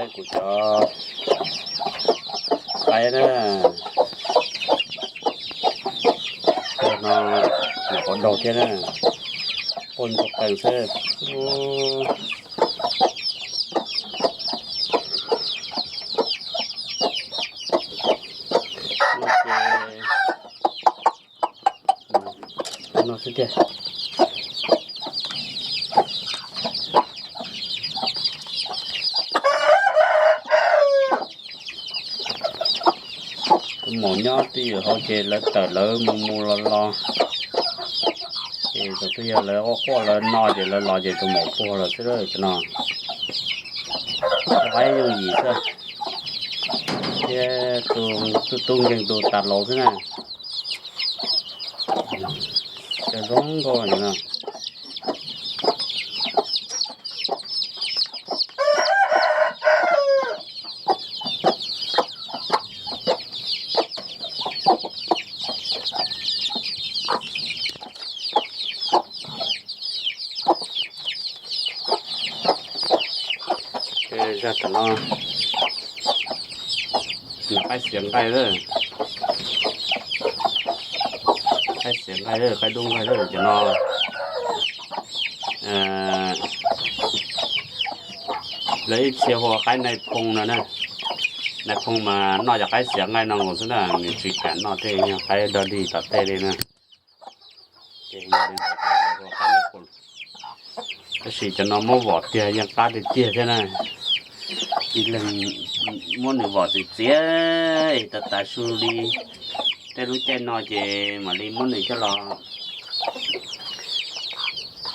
Kuv cov qaib na, no nyuam qhuav daug thiab na, quaj ntsuag qees xwb. No xwb tiag. Tus maum nyob twj ywm hauv ces lawv tawm lawv mus mus los los, ces thaum twg yog lawv quaj quaj lawv no ces lawv los ces tus maum puag lawm xwb cov no. Qaib yooj yim xwb, thiab tus tub nkeeg tus tas laus xwb na. Cov zoo nkauj no. Zaj tom no, qaib xiav nqaij lawm, qaib xiav nqaij lawm, qaib dub nqaij lawm cov no. Lawv ib txhia hu qaib nais phoo no na. Nais phoo mas noj cov qaib xiav nqaij no nkaus xwb na, nws tsis kam noj tej qaib dog dig tom tej li na. Ces yog li ntawd ces lawv hu qaib nais phoo. Tab sis cov no muab vom tiag yeej qab tiag tiag thiab na. Ib leeg muab nws vom txiv txiav es tas tas su li tej lub caij no ces mam li muab nws coj los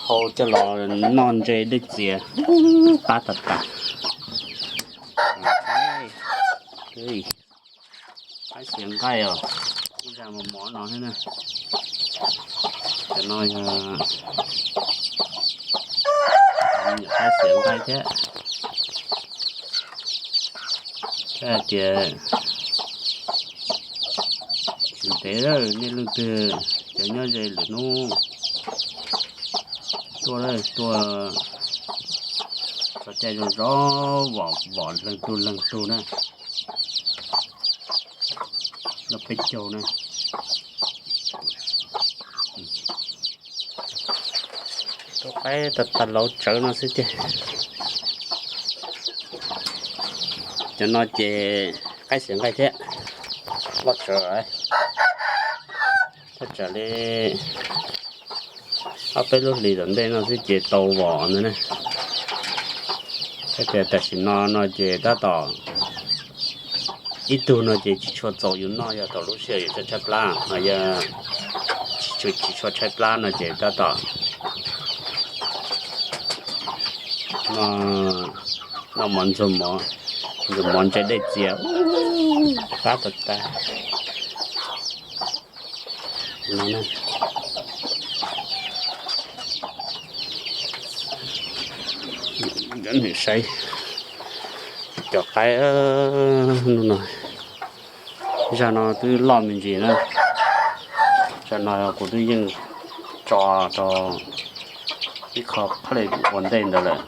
thau coj los noj ntse dej txias, qab tas tas. Qaib xiav nqaij os, ib zaj mos mos no thiab na. Cov no yog qaib xiav nqaij thiab. Thiab hais tias tsis ntev lawm nej leej twg cov nyob ze lwm hnub tuaj, tuaj txog caij zoo zoo vom leeg tug leeg tug na. Noj peb caug na. Tus qaib tag tag laus tsawv no xwb tiag. Cov no ces qaib xiav nqaij thiab, loj tsawv, thaj tsam li ob peb lub hlis tom ntej no xwb ces tau vom ntawd na. Hais tias tam sim no no ces tab tom ib tug no ces tsis tshua txaus yus noj, yog thaum lub sij hawm yus tshaib tshaib plab no yog tsis tshua tshaib plab no ces tab tom noj mov ntxuag mov, ntxuag mov ntse dej txias, qab tas tas. Saib cov qaib no, zaj no twb loj me ntsis na. Zaj no kuv twb yeej tso rau ib qho clip ua ntej ntawd lawm.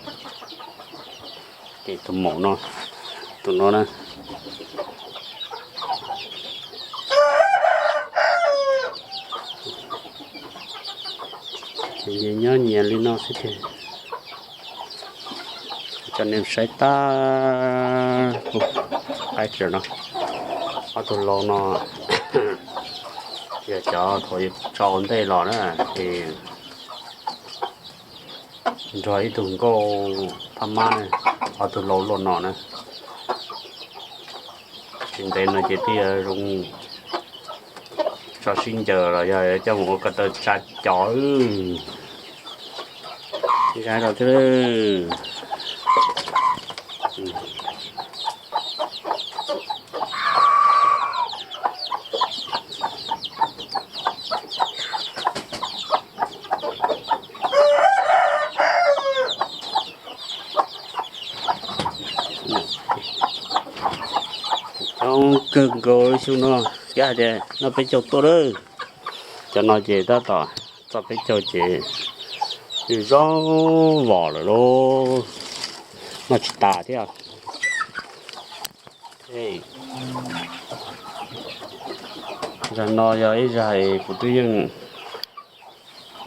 Ces tus maum no, tus no na, ces nyias nyob nyias li no xwb ces tso nej saib tag qaib tsev no. Ob tug lau no yog cov thaum tso ua ntej los na, ces nrog ib tug nkauj phab mab na, ob tug lau luaj no na. Tsis ntev no ces twb yuav zoo tso sib ncaws los yog coj mus ua ko taw tsa cov. Zaj no thiab. Coob kawg nkaus xyoo no, thiab hais tias noj peb caug tuaj lawm. Cov no ces tab tom txog peb caug ces zoo vos lawm lauj, noj tsis tas thiab. Ej, zag no yog ib zag kuv twb yeej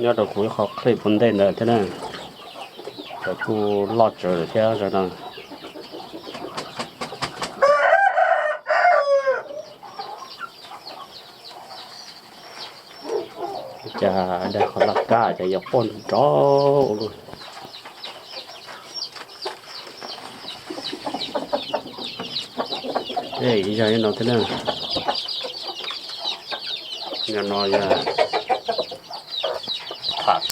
nyob rau kuv ib qho clip ua ntej ntawd thiab na, kuj loj tsawv lawm thiab zag no. Cas dag qhov laj kab cas yog poj nrov ua luaj. Ej, ib zag no thiab na. Yog no yog tham.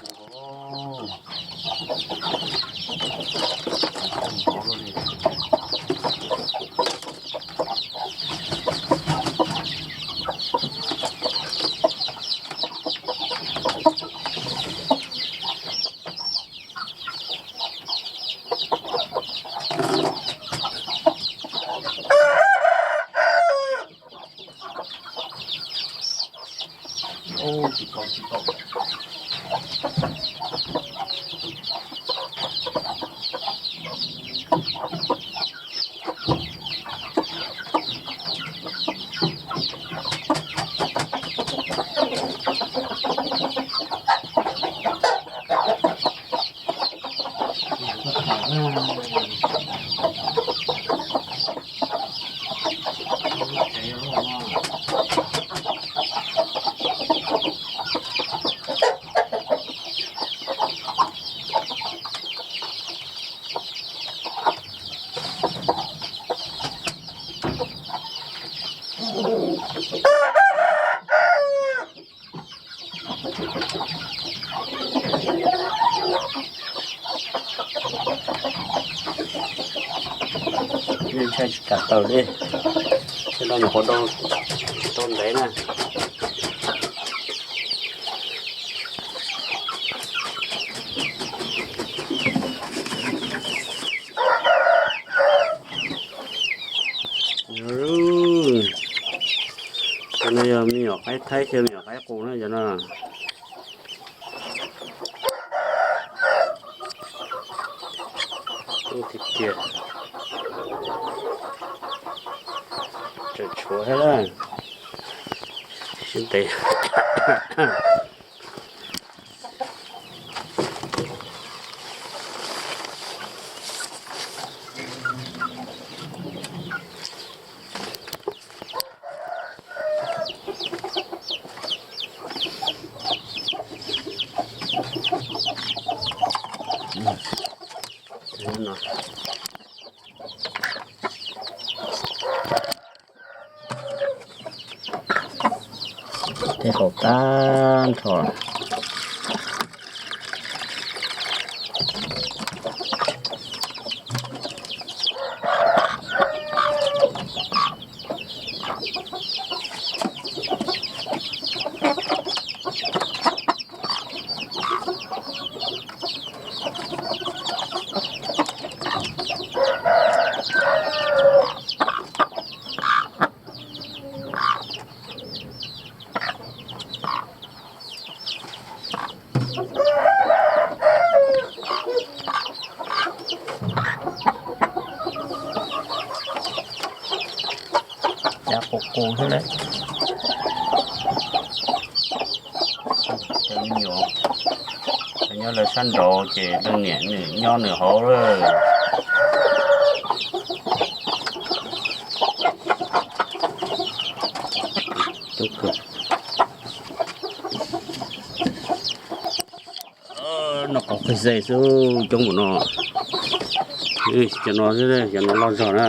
Ntshai tsis kam tawm li, tej no nyuam qhuav dau tsis tau ntev na. Cov no yog me nyuam qaib thaib thiab me nyuam qaib qus na cov no. Tiag tiag, tseem tshuav thiab na. Sib ntev. Tej faus tag nrho. Cov qus qus thiab lawm. Cov me nyuam nyob lawv sab nraud ces leej niam nws nyob nws hauv lawm. Noj qos qhwj xej xwb coob npaum no. Cov no, cov no loj zog na.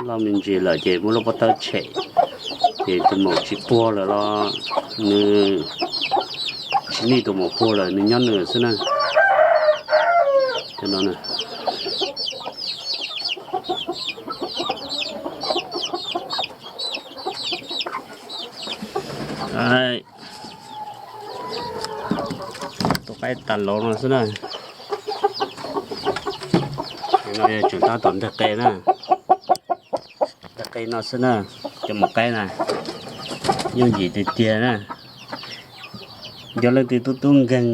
Loj me ntsis lawm ces muab lub pob tawb tshem, ces tus maum tsis puag lawm los nws tsis nij tus maum puag lawm nws nyob nws xwb na. Cov no na. Tus qaib tas los no xwb na. No yog tseem tab tom nteg qe na. Nteg qe no xwb na. Cov maum qaib na, yooj yim tiag tiag na. Yog leej twg tub tub nkeeg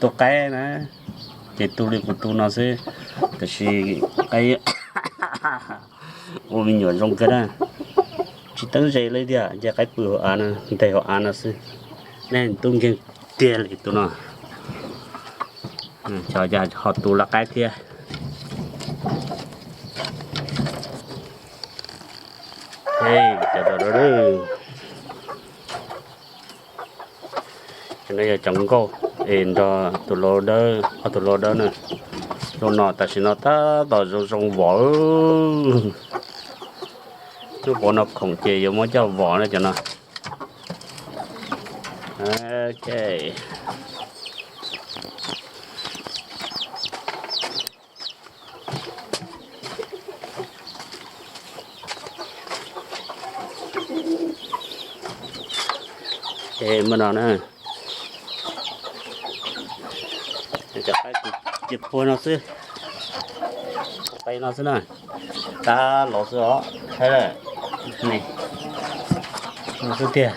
tus qaib na, ces tu li kuv tu no xwb, tab sis qaib ua me nyuam zoo kawg na. Tsis teeb ze li tiag, ces qaib pw hauv av no, nteg hauv av no xwb. Nej tub nkeeg tiag li tus no. Cov ho tu laj qaib thiab. Cov no yog cov nkauj es nrog tus lau dawb, ob tug lau dawb na. Zoo no tam sim no tab tom zoo zoo vov. Lub pov no khoom ces yuav muab coj vov na cov no. Ok. Muaj no na. Cov qaib ces puag no xwb. Puag qe no xwb na. Tab lov xwb os. Ni, no xwb tiag.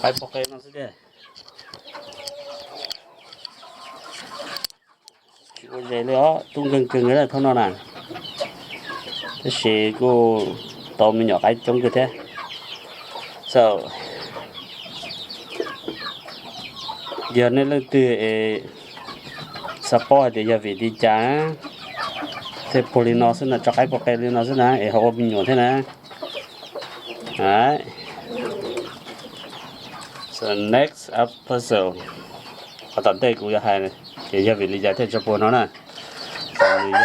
Qaib puag qe no xwb tiag. Tsis ua zes li os, tub nkeeg kawg nkaus thaum no na. Tab sis kuj tau me nyuam qaib coob kawg thiab. So, yog nej leej twg es xav paub hais tias yog vim li cas thiaj puag li no xwb na, tso qaib puag qe li no xwb na es ho ua me nyuam thiab na. So next episode, qhov tom ntej kuv yuav hais tias yog vim li cas thiaj tso puag no na. Nws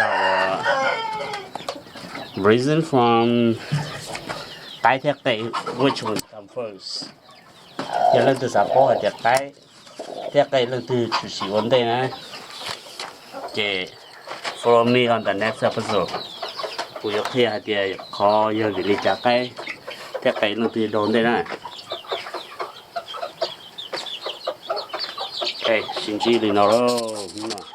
yog reason from qaib thiab qe, which one come first. Yog leej twg xav paub hais tias qaib thiab qe leej twg tshwm sim ua ntej na, ces follow me on the next episode. Kuv yuav qhia hais tias qhov yog vim li cas qaib thiab qe leej twg dau ntej na. Sib ntsib li no lauj.